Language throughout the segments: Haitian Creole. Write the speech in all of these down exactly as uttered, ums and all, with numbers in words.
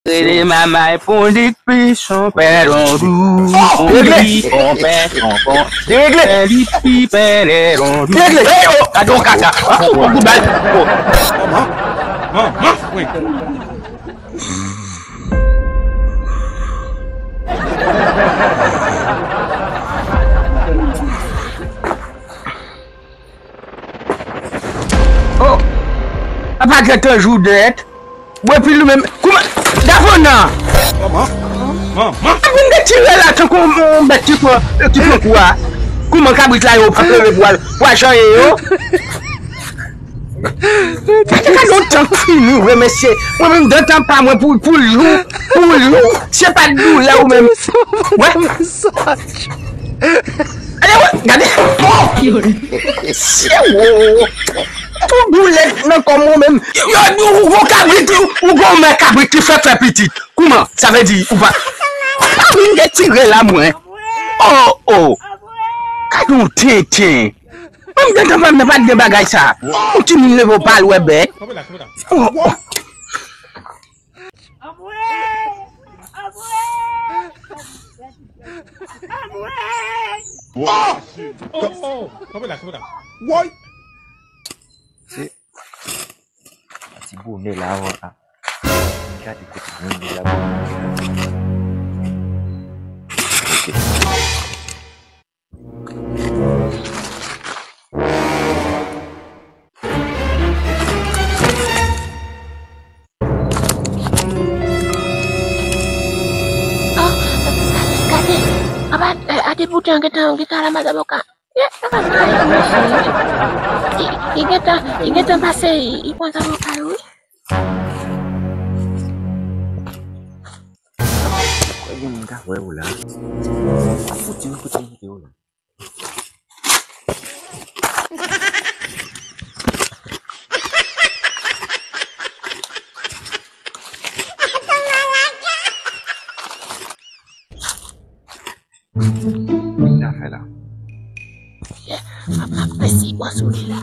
Rele mamay pou dik pi son pè dondou. Pou dik pon pè son pon. Deregle. Pè dik pi pè dondou. Deregle. Hey, oh, gade yon kaka. Ah, oh, oh, kout bal. Oh. Manman. Manman. Wi. Oh! Apa gentan jou dèt. Bwè pil ou menm. Kouman? Davon nan! Manman! Manman! Vin de tire la tankou yon bèt ki pran, ki pran kou a. Kouman kabrit la yo pa pleve pou al, pou al chanye yo? Gade, gade yon tan fini, vre, mesye. Mwen menm, dan tan pa mwen pou, pou l jou, pou l jou. Se pa doulè ou menm. Wè. Gade, wè, gade. Se wo. Tout doulè nan kò mwen menm. Yo, yo, ou, ou kabrit, ou, ou gon mè kabrit ki fè, fè pitit. Kouman? Sa vle di, ou pa. Pa vin de tire la, mwen. Oh, oh. Gade yon tenten. Menm de tan pa m nan pa t gen bagay sa. Yon timoun leve w pa l wè bèt. Oh, oh. Oh! Oh, oh, kanpe la, kanpe la. Woy! Se ti bonè la, a. Gade kote moun deja bon. Ok. Oh, gade, apa, eh, a deboute an gentan, gentan la mazaboka. Ye, apa, li, li gentan, li gentan pase, li pran zaboka yo, wi. Kwè gen moun ka wè ou la. Fouti, fouti, fouti ou la. Sa fè la. M ap, m ap pèse bò sou li la.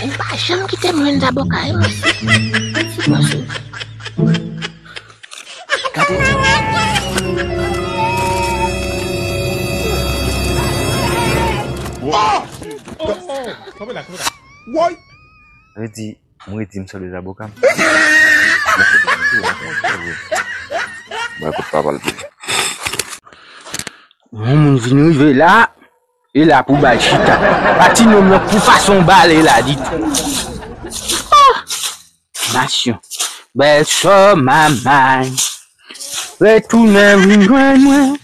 M pa janm kite m jwenn zaboka yo, mesye. Pèse bò sou li. Gade. Woy! Woy! Sa vle di, mwen di m sòt de zaboka m. Mwen kout pa pale pou li. Yon moun vin rive la, e la pou bay chita. Pati nonm nan pou fason bale la di. Ah! Nasyon. Bèl sò manman. Retounen vin jwenn mwen.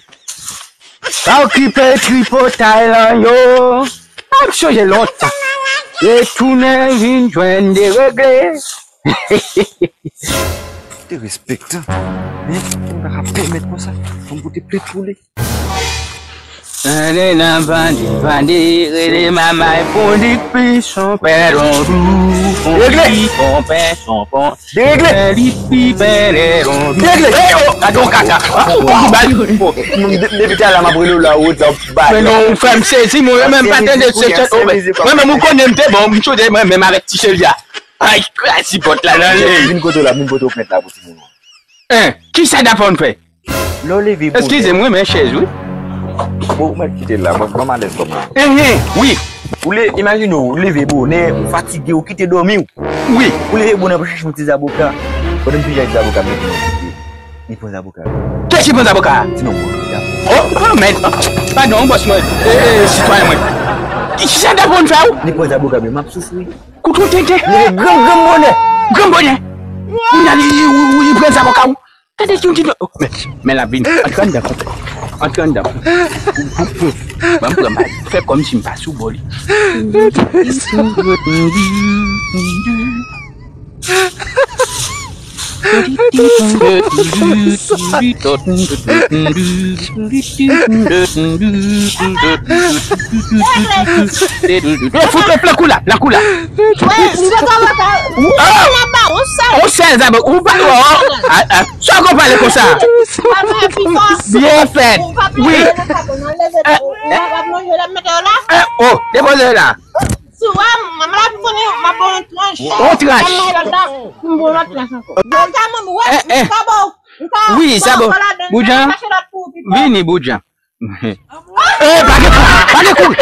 Pa okipe tripotay lan yo. Ap sonje lontan. Retounen vin jwenn deregle. Derespektan. Men, ou pa ka pèmèt konsa. Fò m pote plent pou li. Tande nan bandi, bandi, rele mamay pou dik pi son pè dondou, pon pi, pon pè, son pon. Deregle! Pè dik pi, pè dondou. Deregle! Hey, oh, gade yon kaka. Ah, oh, oh, bal. Oh, m, de-, depi talè m ap rele w la, ou t ap bal. Men non, ou fè m sezi, mwen menm pa tande se chat, oh, men mwen menm ou konnen m te bon, m chode mwen menm avèk ti cheri a. Ay, krazi pòt la nan li. Vin kote w la, vin kote w pèt la pou timoun nan. Hein, kisa Dapon fè? Lè w leve bonè. Eskize m, renmen chèz, wi. Bon, ou mèt kite l la, ban, ban m alèz kòm la. Enhen, wi. Ou le, imajine w, ou leve bonè, ou fatige, ou kite dòmi w. Wi. Ou leve bonè pou chache yon ti zaboka. Pandan m pije ak zaboka, m mete nan kote. Li pran zaboka yo. Kiyès ki pran zaboka a? Ti nonm mwen, Dapon. Oh, oh, men, padon, bòs mwen. Eh, eh, sitwayen mwen. Kisa Dapon fè w? Li pran zaboka m yo, m ap soufri. Kouto tenten. Li leve granm, granm bonè. Granm bonè. Kounye a li, li, li, li pran zaboka w. Gade yon ti nonm. Oh, men, men l ap vini. Antre anndan, konpè. Antre anndan. Ban m pran may. Fè kòmsi m pa sou bò li. Yo, fout yo, pran kou la, pran kou la. Wè, m te ka wè sa. Ou, ou, ou sèl zaboka, ou pa, oh, ah, ah, sa w konn pale konsa? Byen fèt. Wi. Eh, eh, oh, depoze la. Si w wè, manman la vin konnen, On tras. Sa m lòt la, m bon lòt tras ankò. Sa moun wè, eh, eh, m ka ba w, m ka, wi, sa bon. Boudjan, mache lòt pou ou, Pipo. Vini, Boudjan. Eh, pa gen kou, pa gen kou.